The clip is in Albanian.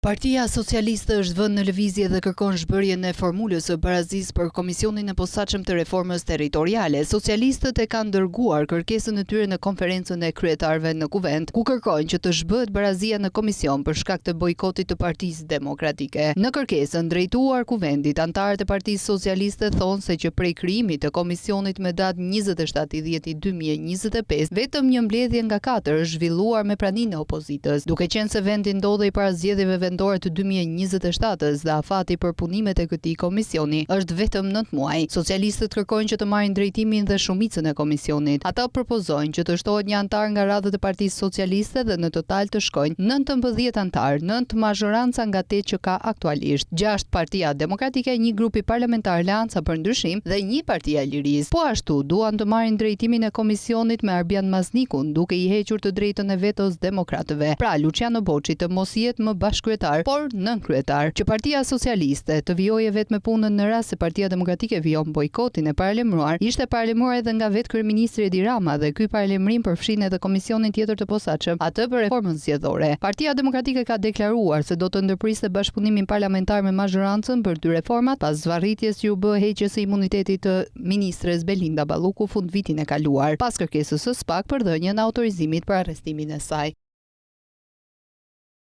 Partia Socialiste është vënë në lëvizje dhe kërkon zhbërjen e formulës së barazisë për Komisionin e Posaçëm të Reformës Territoriale. Socialistët e kanë dërguar kërkesën e tyre në Konferencën e Kryetarëve në Kuvend, ku kërkojnë që të zhbëhet barazia në komision për shkak të bojkotit të Partisë Demokratike. Në kërkesën drejtuar Kuvendit, anëtarët e Partisë Socialiste thonë se që prej krijimit të komisionit me datë 27 dhjetor 2025, vetëm një mbledhje nga katër është zhvilluar me praninë e opozitës. Duke qenë se vendi ndodhej para zgjedhjeve vendore të 2027-ës dhe afati për punimet e këtij komisioni është vetëm 9 muaj, socialistët kërkojnë që të marrin drejtimin dhe shumicën e komisionit. Ata propozojnë që të shtohet një anëtar nga radhët e Partisë Socialiste dhe në total të shkojnë 19 anëtarë, 9 mazhoranca nga 8 që ka aktualisht, 6 Partia Demokratike, një grupi parlamentar Aleanca për Ndryshim dhe një Partia e Lirisë. Po ashtu, duan të marrin drejtimin e komisionit me Arbjan Maznikun, duke i hequr të drejtën e vetos demokratëve. Pra, Luçiano Boçi të mos jetë më bashkëkryetar, por nënkryetar. Që Partia Socialiste të vijojë vetë me punën në rast se Partia Demokratike vijon bojkotin e paralajmëruar, ishte paralajmëruar edhe nga vetë kryeministri Edi Rama dhe ky paralajmërim përfshin edhe komisionin tjetër të posaçëm, atë për reformën zgjedhore. Partia Demokratike ka deklaruar se do të ndërpriste bashkëpunimin parlamentar me mazhorancën për dy reformat, pas zvarritjes që iu bë heqjes së imunitetit të ministres Belinda Balluku fundvitin e kaluar, pas kërkesës së SPAK për dhënien e autorizimit për arrestimin e saj.